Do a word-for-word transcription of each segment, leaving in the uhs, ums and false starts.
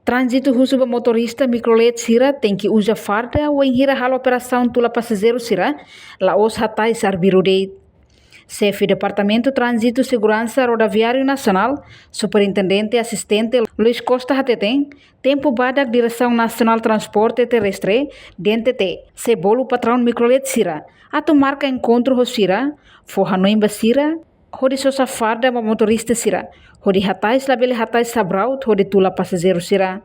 Tránzitu husu ba motorista mikrolet sira tenke uza farda wainhira halo operasaun tula pasajeiru sira, la'ós hatais arbiru de'it. Xefe Departamentu Tránzitu Seguransa Rodoviáriu Nasionál, Superintendente Asistente Luis Costa hateten, tempu badak Diresaun Nasionál Transporte Terrestre, D N T T, sei bolu patraun mikrolet sira atu marka enkontru ho sira, fó hanoin ba sira hodi sosa farda ba motorista sira, hodi hatais labele hatais sabraut hodi tula pasajeiru sira.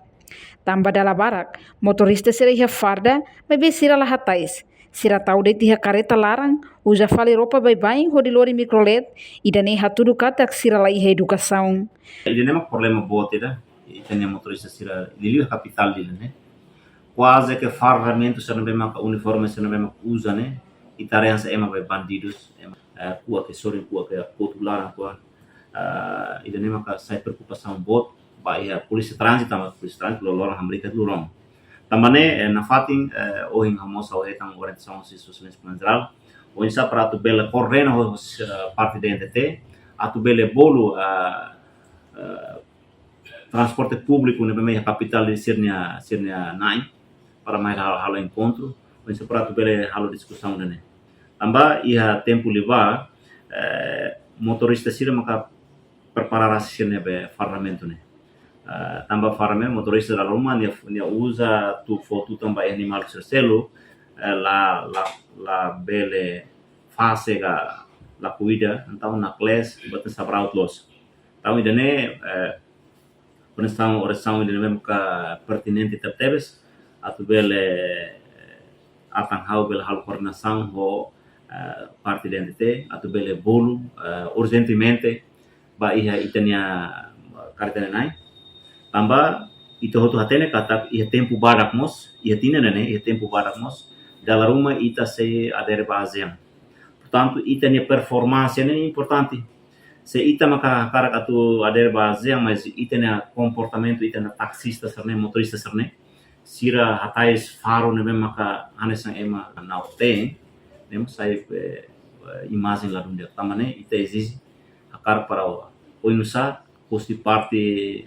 Tanba dala barak motorista sira iha farda, maibé sira la hatais. Sira tau de'it iha kareta laran, uza fali roupa baibain hodi lori mikrolet, ida-ne'e hatudu katak sira la iha edukasaun. Ida-ne'e mak problema boot ida, ita-nia motorista sira liuliu iha kapitál ida-ne'e. Kuaze ke farda ne'ebé maka uniforme sira ne'ebé maka uza ne'e, ita haree hanesan ema be bandidus, ema, eh, kuak ke sorin, kuak ke kotu laran, kuak, eh, ida-ne'e maka sai preokupasaun boot ba iha polísia tránzitu, tanba polísia tránzitu loroloron hamriik loron. Tanba ne'e, eh, nafatin, eh, ohin ha'u mós ha'u hetan orientasaun husi Sua Exelénsia Komandante Jerál, oinsá para atu bele koordena ho, ho, eh, parte D N T T, atu bele bolu, eh, eh, transporte públiku ne'ebé iha kapitál ida sira-nia, sira-nia na'in, para mai halo, halo enkontru, oinsá para atu bele halo diskusaun ida-ne'e. Tanba iha tempu liubá, eh, motorista sira maka prepara rasik sira-nia be farda ne'e. Eh, tanba farda ne'e motorista dala ruma nia, nia uza atu fó tutan ba animál sira seluk, eh, la, la, labele fase ka la kuida, entaun naklees, buat sabraut loos. Entaun ida-ne'e, eh, orientasaun, orientasaun ida-ne'e maka pertinente tebetebes, atu bele, eh, atan ha'u bele halo koordenasaun ho, eh, parte D N T T, atu bele bolu, eh, urjentemente, ba iha ita-nia kareta ida-ne'e. Tanba ita hotu hatene katak iha tempu badak mós, iha tinan ne'e, iha tempu badak mós, dala ruma ita sei adere ba ASEAN. Portantu, ita-nia performansa ne'e importante. Se ita maka hakarak atu adere ba ASEAN, mas ita-nia komportamentu, ita-nia taksista sira-ne'e, motorista sira-ne'e, sira hatais faru ne'ebé maka hanesan ema na'ok-teen, ne'e mós sai, eh, eh, imajen ladún di'ak. Tanba ne'e ita ezije hakarak para oinsá husi parte, eh,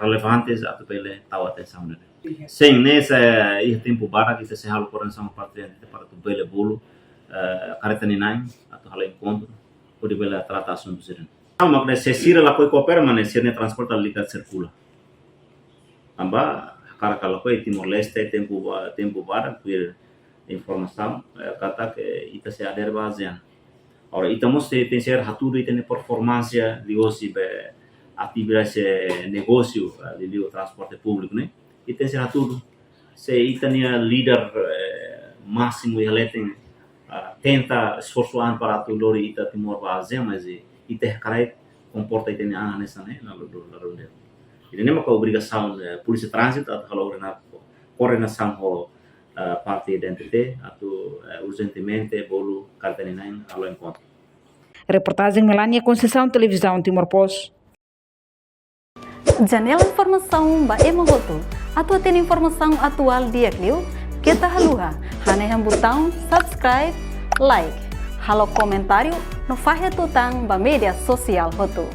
relevante atu bele tau atensaun ne'e. Sin, ne'e sei iha tempu badak ita sei halo koordenasaun ho parte D N T T para atu bele bolu, eh, kareta ida-ne'e atu halo enkontru, hodi bele trata asuntu sira-ne'e. Entaun, mak ne'e se sira lakohi koopera, mak ne'e sira-nia transporte la liga sirkula. Tanba, hakarak ka lakohi Timor-Leste, tempu ba, tempu badak, tuir informasaun, eh, katak ita sei adere ba ASEAN. Agora, ita mós tenke, tenke hatudu ita-nia performansa liuhosi be atividade, eh, negósiu, eh, liuliu transporte públiku ne'e. Ita tenke hatudu. Se ita-nia líder, eh, másimu iha leten, ah, tenta esforsu an para atu lori ita Timor ba ASEAN, mas, eh, ita hakarak komporta ita-nia an hanesan ne'e, lalu, lalu, lalu. Jadi, ne'e maka obrigasaun, eh, polísia tránzitu atu halo koordena-, koordenasaun ho, eh, parte D N T T atu, eh, urjentemente bolu kareta ida-ne'e halo enkontru. Reportajen Melania Conceição, Televizaun Timor Post. Janela informasaun ba ema hotu. Atu hatene informasaun atuál di'ak liu, keta haluha hanehan butaun subscribe, like, halo komentáriu no fahe tutan ba média sosiál hotu.